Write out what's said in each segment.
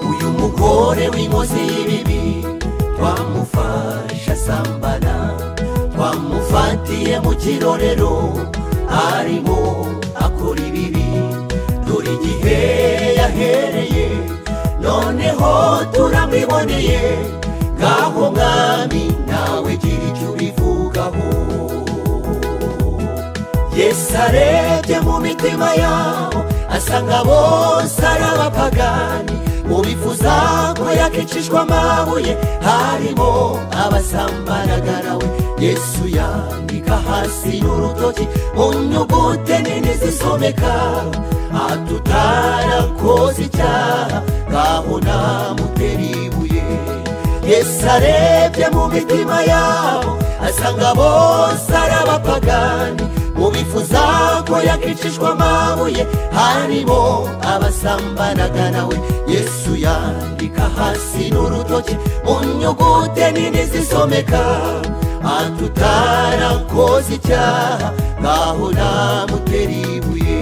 Uyu mugore w'inkozi y'ibibi twamufashe asambana, twamufatiye mu kirorero arimo akora ibibi. Dore igihe yahereye noneho turamwiboneye, ngaho mwami nawe gira icyo ubivugaho. Yesu arebye mu mitima yabo asanga bose ari abapagani, mu bifuza ko yakicishwa amabuye harimo abasambanaga nawe. Yesu yandika hasi n'urutoki mu nyugute nini zisomeka, atutarakoze icyaha ngaho namutera ibuye. Yesu arebye mu mitima yabo asanga bose ari abapagani, mu bifuza ko yakicishwa amabuye harimo abasambanaga nawe. Yesu yandika hasi n'urutoki mu nyugute nini zisomeka, atutarakoze icyaha ngaho namutera ibuye.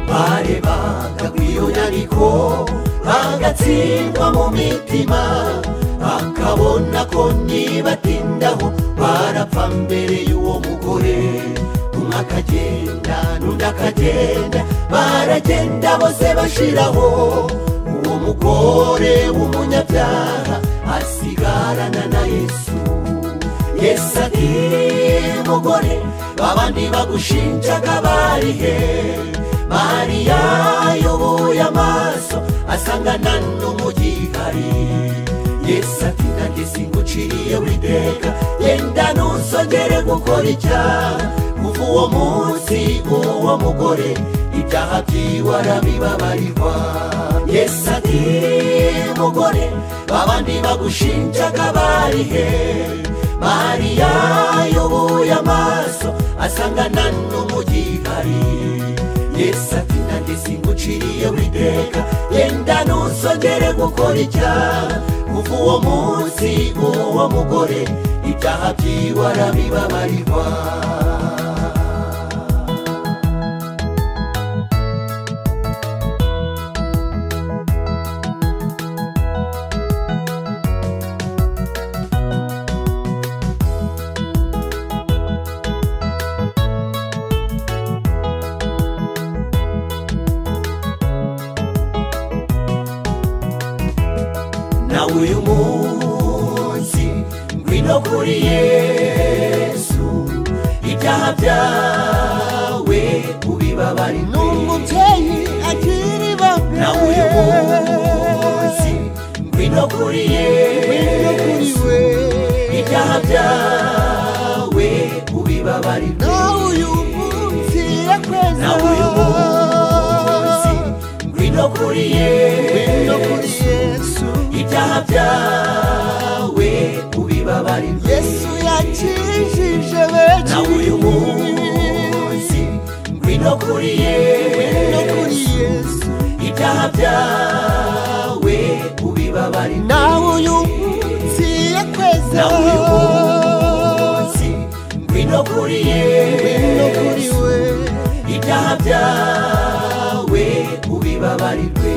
Barebaga kw'iyo nyandiko bagatsindwa mu mitima, bakabona ko nibatindaho barapfa mbere y'uwo mugore. Umwe akagenda n'undi akagenda, baragenda bose bashiraho, uwo mugore w'umunyabyaha asigarana na Yesu. Yesu ati mugore, babandi bagushinjaga bari he? Mariya yubuye amaso asanga nta n'umugihari. Yesu ati nanjye singuciriye witeka, genda ntuzongere gukora icyaha. Kuva uwo munsi uwo mugore ibyaha byiwe arabibabarirwa. Yesu ati mugore, babandi bagushinjaga bari he? Mariya yubuye amaso asanga nta n'umugihari. Yesu ati nanjye singuciriye witeka, genda ntuzongere gukora icyaha. Kuva uwo munsi uwo mugore ibyaha byiwe arabibabarirwa. Nawe uyu munsi ngwino kuri Yesu, ibyaha byawe ubibabarirwe. N'umubyeyi agira ibambe. Nawe uyu munsi ngwino kuri Yesu, ibyaha byawe ubibabarirwe. Nawe uyu munsi yakweza. Nawe uyu munsi ngwino kuri Yesu, ibyaha byawe ubibabarirwe. Yesu yakijije benshi. Nawe uyu munsi ngwino kuri Yesu, ibyaha byawe ubibabarirwe. Nawe uyu munsi yakweza. Nawe uyu munsi ngwino kuri Yesu, ibyaha byawe ubibabarirwe.